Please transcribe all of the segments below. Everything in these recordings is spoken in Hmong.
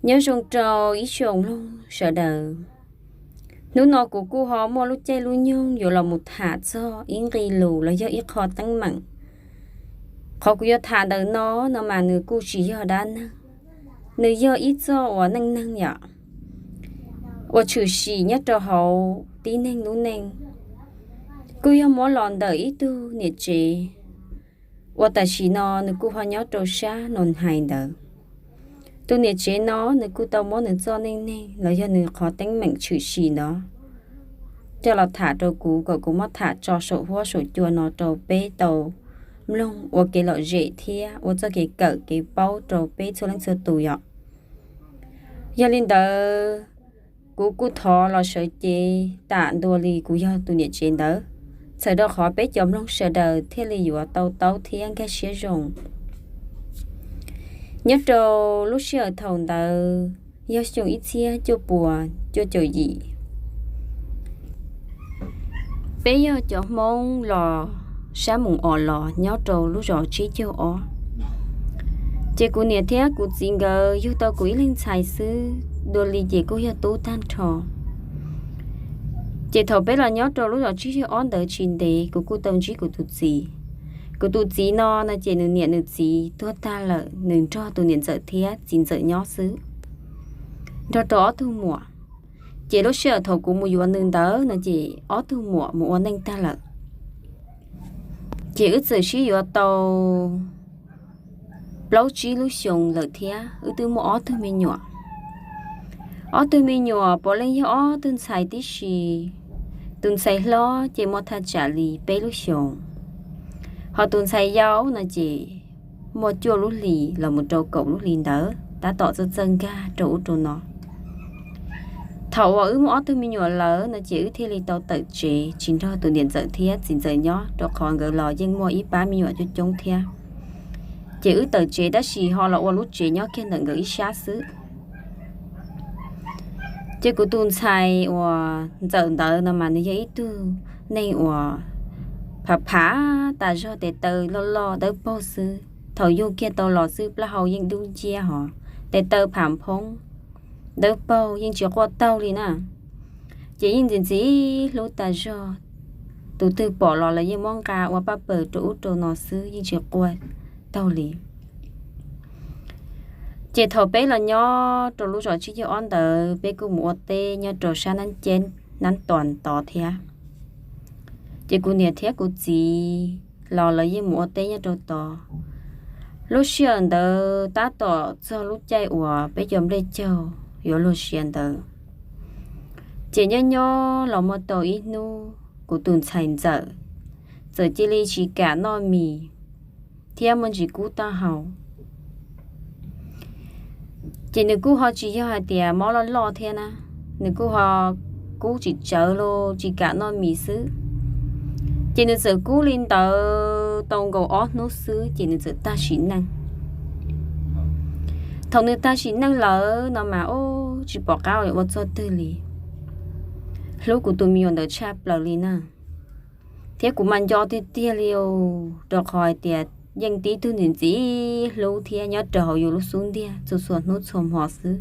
Nyob zoo rau ib tsoom mloog sawv daws. Hnub no kuv kuj ho muaj lub caij lub nyoog yuav los mus tham txog ib nqe lus los yog ib qho teeb meem. Qhov kuv yuav tham ntawm no, no mas nws kuj tsis yog dab neeg, nws yog ib txoj uas neej neeg yom, uas tshwm sim nyob rau hauv tib neeg lub neej. Kuj yog muab los ntawm ib tug niam tsev uas tam sim no nws kuj ho nyob rau sab Noo Hais ntawd. Tus niam tsev no nws kuj tau muab nws txoj neej neeg los yog nws qhov teeb meem tshwm sim no coj los tham rau kuv kom kuv muab tham tso saum huab saum cua no rau peb tau mloog ua kev lom zem thiab ua txoj kev kawm kev paub rau peb txhua leej txhua tus yom. Yog li ntawd, kuv kuj thov los sawv cev tam ntua li kuv yog tus niam tsev ntawd, txhawm rau qhov peb cov mloog sawv daws thiaj li yuav tau taub thiab nkag siab zoo. Nyob rau lub sij hawm thaum ntawd yog xyoo ib txhiab cuaj puas cuaj caum yim. Peb yog cov Hmoob los sab Moos Os los nyob rau lub zos Tsib Caug Ob. Ces kuv niam thiab kuv txiv nkawd yug tau kuv ib leeg ntxhais xwb, dua li ces kuj yog tub tag nrho. Ces thaum peb los nyob rau lub zos Tsib Caug Ob ntawd tsis ntev kuv kuj tau ntsib kuv tus txiv. Kuv tus txiv no no ces nws niam nws txiv tuag tag lawm, nws nrog tus niam ntxawm thiab txiv ntxawm nyob xwb, nrog rau ob tug muam. Ces lub sij hawm thaum kuv mus yuav nws ntawd no ces ob tug muam mus ua neej tag lawm. Ces wb txawm sib yuav tau plaub tsib lub xyoos lawm thiab wb twb muaj ob tug me nyuam. Ob tug me nyuam puav leej yog ob tug ntxhais tib si. Tus ntxhais hlob ces muaj thaj tsam li peb lub xyoos, ho tus ntxhais yau no ces muaj cuaj lub hlis los mus rau kaum lub hlis ntawd, tab tom txawj txawj nkag rau ub rau no. Thaum uas wb muaj ob tug me nyuam lawm no ces wb thiaj li tau tawm tsev tsis nrog tus niam ntxawm thiab txiv ntxawm nyob, rau qhov nkawd los yeej muaj ib pab me nyuam coob coob thiab. Ces wb tawm tsev tab sis ho los ua lub tsev nyob kiag ntawm nkawd ib sab xwb. Ces kuv tus ntxhais uas ntxawm ntawd no mas nws yog ib tug neeg uas phav phav tas zog, tes taw loj loj dawb paug xwb. Thaum yug kiag tau los xwb plaub hau yeej dub nciab hos, tes taw phav phoob dawb paug yeej tsis quaj taug li na. Ces yeej ntxim ntxim hlub tas zog, tus twg pom los lawv yeej muab nqa ua paj paws rau ub rau no xwb, yeej tsis quaj taug li. Ces thaum peb los nyob rau lub zos Tsib Caug Ob ntawd peb kuj mus ua teb nyob rau sab Nab Ceb, Nab Tuas tod thiab. Ces kuv niam thiab kuv txiv los lawv yeej mus ua teb nyob rau tod. Lub sij hawm ntawd tab tom txog lub caij uas peb cov nplej caug yuav luag siav ntawd. Ces nyob nyob los muaj tau ib hnub kuv tus ntxhais ntxawm txawm cia li tsis kam noj mis thiab muaj ntsis kub taub hau. Ces nws kuj ho tsis yog hais tias mob loj loj thiab na, nws kuj ho kub tsis tsawv los tsis kam noj mis xwb. Ces nws txawm kub li ntawd tau nkaus ob hnub xwb ces nws txawm tag sim neej. Thaum nws tag sim neej lawm no mas ub tsis pom qab ua txog twg li. Hlub kuv tus me nyuam ntawd tshaj plaws li na. Thiab kuv mas nco tiag tiag li, rau qhov hais tias yeej tib tug ntxim ntxim hlub thiab nyob rau hauv yus lub xub ntiag txhua txhua hnub txhua hmo xwb.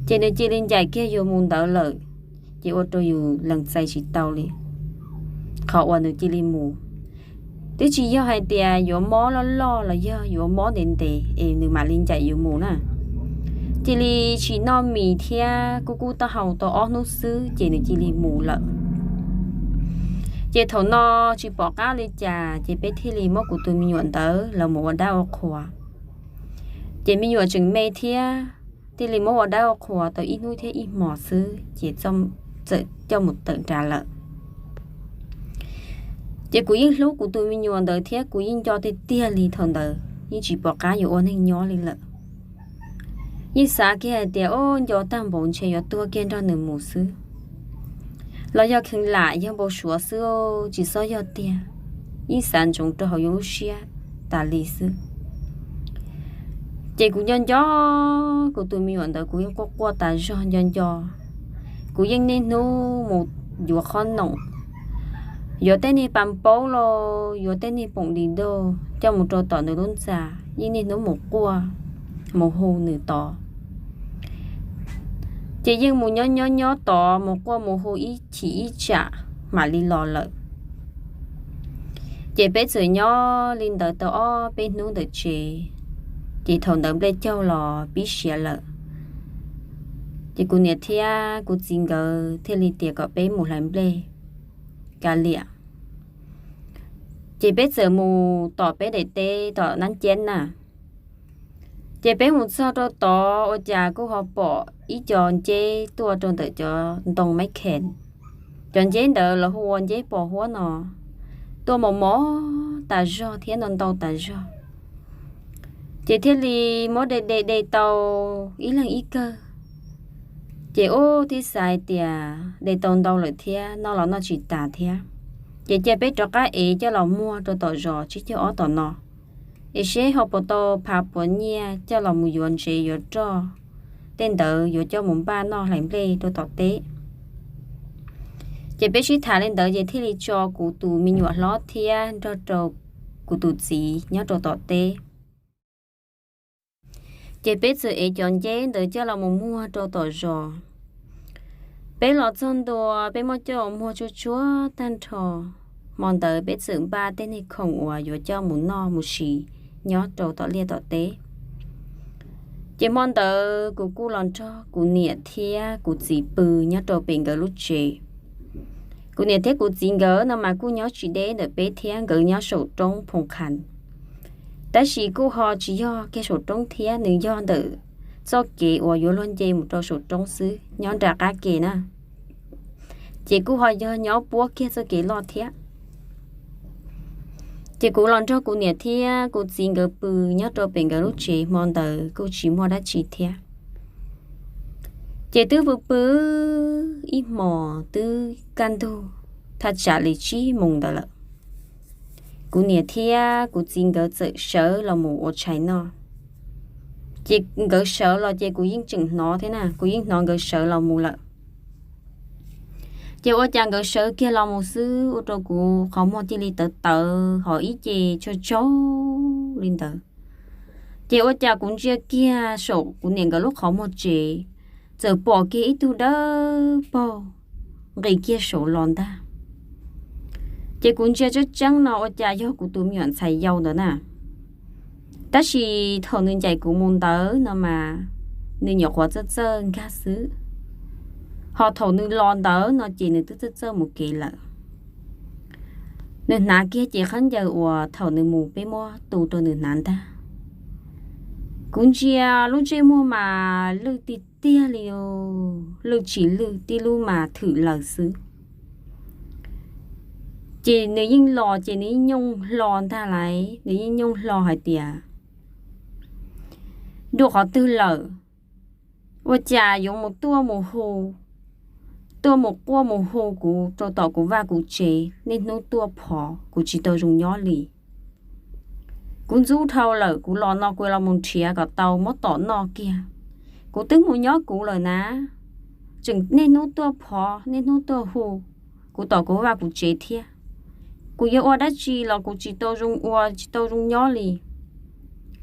Ces nws cia li ncaim kiag yus mus ntawd lawm, ces ua rau yus lees txais tsis tau li qhov uas nws cia li mus. Twb tsis yog hais tias yuav mob loj loj los yog yuav mob ntev ntev es nws mam li ncaim yus mus na. Cia li tsis noj mis thiab kub kub taub hau tau ob hnub xwb ces nws cia li mus lawm. Ces thaum no tsis pom qab li cas ces peb thiaj li muab kuv tus me nyuam ntawd los mus ua dab ua qhua. Ces me nyuam tseem me thiab, thiaj li muab ua dab ua qhua tau ib hnub thiab ib hmos xwb ces txawm coj mus tawm nrad lawm. Ces kuv yeej hlub kuv tus me nyuam ntawd thiab kuv yeej nco tiag tiag li thaum ntawd, yeej tsis pom qab yuav ua neeg nyob li lawm. Yeej xav kiag hais tias, o, nco tag npaum ntshe yuav tuag kiag nrog nws mus xwb, los yog kheev lam yog npau suav xwb, tsis txhob yog tiag. Yeej xav ntsoov rau hauv yus lub siab tas li xwb. Ces kuv nco nco kuv tus me nyuam ntawd kuv yeej quaj quaj tas zog nco nco. Kuv yeej niaj hnub mus yuav qhob noom, yuav tej niag pas npaub los yuav tej niag poom di doj coj mus rau tom nws lub ntxa, yeej niaj hnub mus quaj, mus hu nws tod. Ces yeej mus nyob nyob nyob tod mus quaj mus hu ib chim ib tsam mam li los lawm. Ces peb txawm nyob li ntawd tau ob peb hnub ntawm tsev, ces thaum ntawd nplej caug los pib siav lawm. Ces kuv niam thiab kuv txiv nkawd thiaj li tias kom peb mus hlais nplej kav liam. Ces peb txawm mus tom peb daim teb tom Nab Ceeb na. Ces peb mus txog rau tod ua cas kuj ho pom ib co nceb tuaj rau ntawm cov ntoo maiv khees. Cov nceb ntawd lawv hu ua nceb pos huab no, tuaj mos mos tas zog thiab ntau ntau tas zog. Ces thiaj li muab de de de tau ib leeg ib kawg. Ces ub thiaj xav tias de tau ntau lawm thiab, noj los noj tsis tas thiab, ces cia peb rov qab ev coj los muag rau tom zos tsib caug ob tom no, es seb ho puas tau phav puas nyiaj coj los mus yuav ntsev yuav roj, tej ntawd yuav coj mus npaj noj hlais nplej rau tom teb. Ces peb sib tham li ntawd ces thiaj li tso kuv tus me nyuam hlob thiab nrog rau kuv tus txiv nyob rau tom teb. Ces peb txawm ev cov nceb ntawd coj los mus muag rau tom zos. Peb los txog ntua peb muab coj muag tsuag tsuag tag nrho, hmo ntawd peb txawm npaj tej niag khoom uas yuav coj mus noj mus siv nyob rau tom liaj tom teb. Ces hmo ntawd kuv kuj los nrog kuv niam thiab kuv txiv pw nyob rau pem nkawd lub tsev. Kuv niam thiab kuv txiv nkawd no mas kuj nyob tsis deb ntawm peb thiab, nkawd nyob saum roob Phoo Qhas. Tab sis kuj ho tsis yog kiag saum roob thiab, nws yog ntawm txoj kev uas yuav luag nce mus rau saum roob xwb, nyob nram qab ke na. Ces kuj ho yog nyob puab kiag txoj kev loj thiab. Ces kuv los nrog kuv niam thiab kuv txiv nkawd pw nyob rau pem nkawd lub tsev, hmo ntawd kuj tsis muaj dab tsi thiab. Ces twb pw pw ib hmos twb kaj ntug thaj tsam li tsib moos ntawd lawm, kuv niam thiab kuv txiv nkawd txawm sawv los mus ua tshais noj. Ces nkawd sawv los ces kuv yeej tseem hnov thiab na, kuv yeej hnov nkawd sawv los mus lawm. Ces ua cas nkawd sawv kiag los mus xwb ua rau kuv qhov muag cia li tawv tawv ho ib ce tsaug tsaug li ntawd. Ces ua cas kuv ntsia kiag saum kuv niam nkawd lub qhov muag tsev, txawm pom kiag ib tug dawb paug nqis kiag saud los ntag. Ces kuv ntsia tseeb tseeb no ua cas yog kuv tus me nyuam ntxhais yau ntawd na. Tab sis thaum nws ncaim kuv mus ntawd no mas nws nyuam qhuav txawj txawj nkag xwb, ho thaum nws los ntawd no ces nws twb txawj txawj mus kev lawm. Nws hnav kiag cev khaub ncaws uas thaum nws mus peb muab tu rau nws hnav ntag. Kuv ntsia lub ntsej muag mas lwj tiag tiag li, lwj tsis lwj tib lub mas thwm lawm xwb. Ces nws yeej los ces nws yeej nyooj hlo ntag lauj, nws yeej nyooj hlo hais tias dua qhov twg lawm, ua cas yuav mus tuaj mus hu, tuaj mus quaj mus hu kuv rau tom kuv vaj kuv tsev, niaj hnub tuaj phov kuv tsis tau zoo nyob li. Kuv ntxub dhau lawm, kuv los no kuv los mus nrhiav kom tau muab tom noj kiag. Kuv twb mus nyob kuv lawm na, tseem niaj hnub tuaj phov niaj hnub tuaj hu kuv tom kuv vaj kuv tsev thiab. Kuv yuav ua dab tsi los kuv tsis tau zoo ua tsis tau zoo nyob li.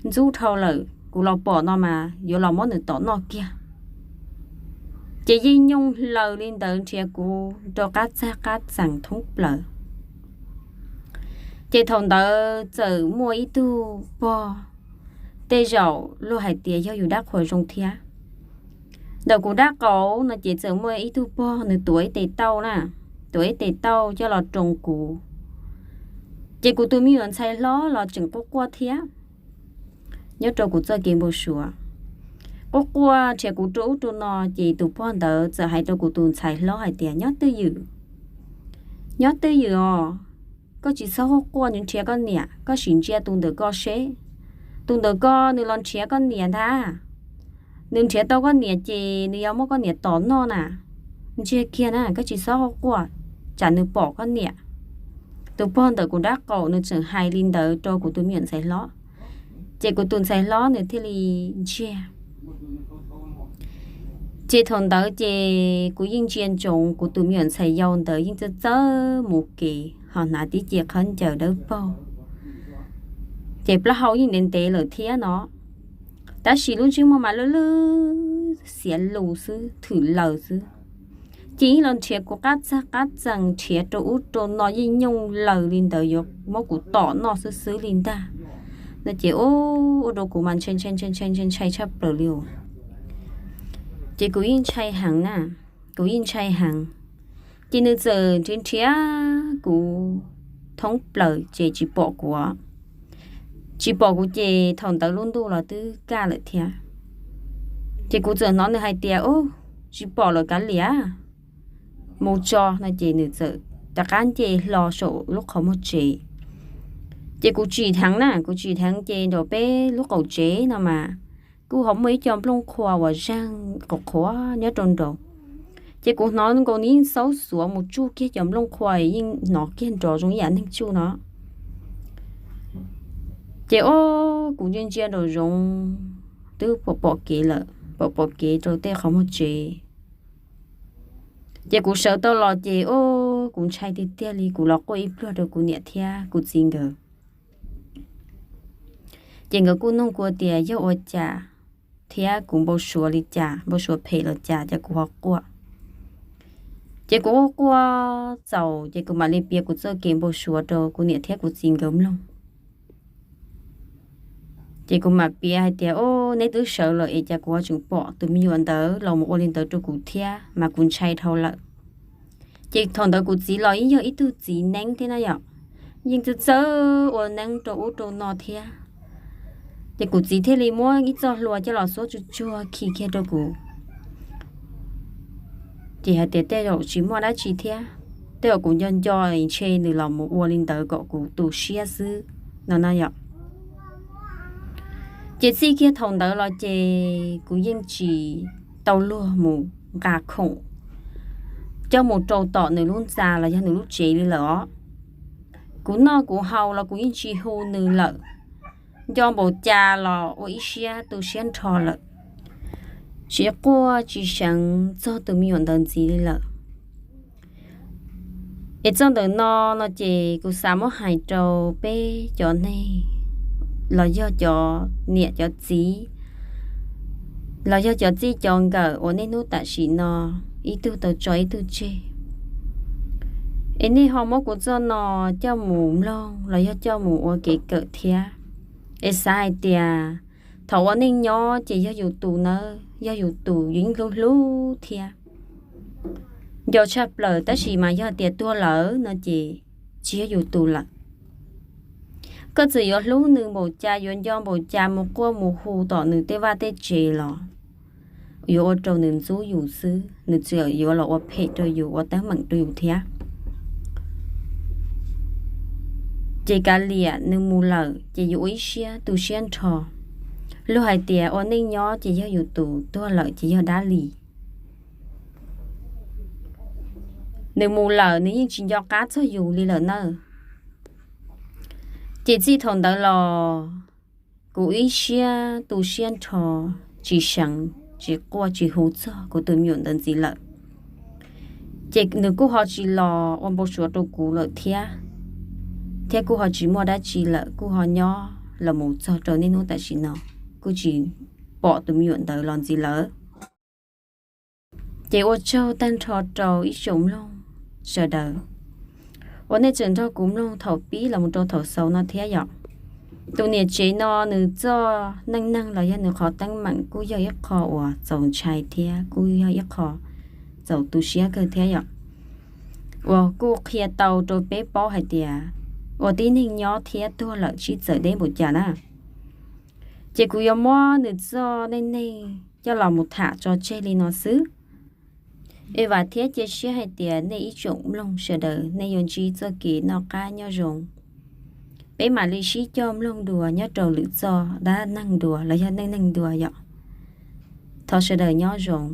Ntxub dhau lawm, kuv los pom no mas yuav los muab nws tom noj kiag. Ces yeej nyooj hlaws li ntawd nrhiav kuv rau qab txag qab txees thoob plaws. Ces thaum ntawd txawm muaj ib tug pog, tej zaum luag hais tias yog yus dab qhuas zoo thiab. Ntawm kuv dab qaum no ces txawm muaj ib tug pog nws tuav ib tes tauj na, tuav ib tes tauj coj los roos kuv. Ces kuv tus me nyuam ntxhais hlob los tseem quaj quaj thiab. Nyob rau kuv txoj kev npau suav, quaj quaj nrhiav kuv rau ub rau no, ces tus pog ntawd txawm hais rau kuv tus ntxhais hlob hais tias, Nyob twj ywm, nyob twj ywm os. Koj tsis txhob quaj quaj, nws nrhiav koj niam, koj sim ntsia tus ntawm ko seb. Tus ntawm ko nws los nrhiav koj niam ntag. Nws nrhiav tau koj niam ces nws yuav muab koj niam tom noj na. Ntsia kiag na, koj tsis txhob quaj quaj, tsam nws pom koj niam. Tus pog ntawm kuv dab qaum nws tseem hais li ntawd rau kuv tus me nyuam ntxhais hlob, ces kuv tus ntxhais hlob nws thiaj li ntsiag. Ces thaum ntawd ces kuv yeej ntsia ntsoov kuv tus me nyuam ntxhais yau ntawd yeej txawj txawj mus kev ho hnav tib ce khaub ncaws dawb paug, ces plaub hau yeej ntev ntev lawm thiab no. Tab sis lub ntsej muag mas lwj lwj xiav lus xwb, thwm laws xwb. Ces yeej los nrhiav kuv qab txag qab txees, nrhiav rau ub rau no, yeej nyooj laws li ntawd yuav muab kuv tom noj xwb xwb li ntag. No ces ua rau kuv mas ntshai ntshai ntshai ntshai ntshai ntshai tshaj plaws li os. Ces kuv yeej ntshai heev na, kuv yeej ntshai heev. Ces nws txawm nrhiav nrhiav kuv thoob plaws ces tsis pom kuv, tsis pom kuv ces thaum ntawd lub ntuj los twb kaj lawm thiab. Ces kuv txawm hnov nws hais tias, Ub, tsis pom lawm kav liam, mus tso. No ces nws txawm rov qab nce hlo saum lub qhov muag tsev. Ces kuv tsim dheev na, kuv tsim dheev ces nraum peb lub qaum tsev no mas kuj ho muaj ib co nplooj qhuav uas zeeg qhuav qhuav nyob rau nraud. Ces kuv hnov nkaus nws yeej xaub xuav mus tsuj kiag cov nplooj qhuav, yeej hnov kiag nrov zoo ib yam neeg tsuj no. Ces o, kuv ntsia ntsia nraum zoov twb pom pom kev lawm, pom pom kev rau tej qhov muag tsev. Ces kuv sawv tau los ces o, kuv ntshai tiag tiag li, kuv los quaj ib pliag rau kuv niam thiab kuv txiv nkawd. Ces nkawd kuj nug kuv tias yog ua cas thiab kuv npau suav li cas, npau suav phem los cas, cas kuv ho quaj. Ces kuv quaj quaj txaus ces kuv mam li piav kuv txoj kev npau suav rau kuv niam thiab kuv txiv nkawd mloog. Ces kuv mam piav hais tias, O, neb twb sawv lawm es cas kuv ho tseem pom tus me nyuam ntawd los mus ua li ntawd rau kuv thiab mas kuv ntshai dhau lawm. Ces thaum ntawd kuv txiv los yeej yog ib tug txiv neeb thiab na yom, yeej txawj txawj ua neeb rau ub rau no thiab. Ces kuv txiv thiaj li muab ib txoj hlua coj los xuab tsuag tsuag khi kiag rau kuv. Ces hais tias tej zaum tsis muaj dab tsi thiab, tej zaum kuv nco nco ntshe nws los mus ua li ntawd kom kuv tu siab xwb no na yom. Ces txij kiag thaum ntawd los ces kuv yeej tsis tau luag mus nqa khoom coj mus rau tom nws lub ntxa los yog nws lub tsev li lawm os. Kuv noj kuv haus los kuv yeej tsis hu nws lawm. Nco npaum cas los ua ib siab tu siab nrho lawm, tsis quaj tsis seev txog tus me nyuam ntawd ntxiv li lawm. Es txoj ntawm no, no ces kuv xav muab hais rau peb cov neeg los yog cov niam cov txiv los yog cov txij cov nkawm uas niaj hnub tam sim no ib tug tau tso ib tug tseg. Es nej ho muab kuv txoj no coj mus mloog los yog coj mus ua kev kawm thiab. Es xav hais tias thaum ua neej nyob ces yog yus tus nawb, yog yus tus yus yeej hlub hlub thiab nco tshaj plaws, tab sis mas yog tias tuag lawm no ces tsis yog yus tus lawm. Koj txawm yuav hlub nws npaum cas, yuav nco npaum cas, mus quaj mus hu tom nws tej vaj tej tsev los yuav ua rau nws ntxub yus xwb, nws txawm yuav los ua phem rau yus, ua teeb meem rau yus thiab. Ces kav liam, nws mus lawm ces yus ua ib siab tu siab nrho. Luag hais tias ua neej nyob ces yog yus tus, tuag lawm ces yog dab li. Nws mus lawm nws yeej tsis nco qab txog yus li lawm nawb. Ces txij thaum ntawd los kuv ib siab tu siab nrho, tsis seev, tsis quaj tsis hu txog kuv tus me nyuam ntawd ntxiv lawm. Ces nws kuj ho tsis los ua npau suav rau kuv lawm thiab, thiab kuj ho tsis muaj dab tsi lawm, kuj ho nyob los mus txog rau niaj hnub tam sim no, kuj tsis pom tus me nyuam ntawd los ntxiv lawm. Ces ua tsaug tag nrho rau ib tsoom mloog sawv daws uas nej tseem nrog kuv mloog thaum pib los mus rau thaum xaus no thiab yom. Tus niam tsev no nws txoj neej neeg los yog nws qhov teeb meem kuj yog ib qho uas txaus ntshai thiab kuj yog ib qho txaus tu siab kawg thiab yom, uas kuj qhia tau rau peb paub hais tias ua tib neeg nyob thiab tuag lawm sib txawv deb npaum cas na. Ces kuv yuav muab nws txoj neej neeg coj los mus tham tso tseg li no xwb. Es vam thiab cia siab hais tias nej ib tsoom mloog sawv daws nej yuav ntsib txoj kev noj qab nyob zoo. Peb mam li sib coj mloog dua nyob rau lwm txoj dab neeg dua los yog neej neeg dua yom. Thov sawv daws nyob zoo.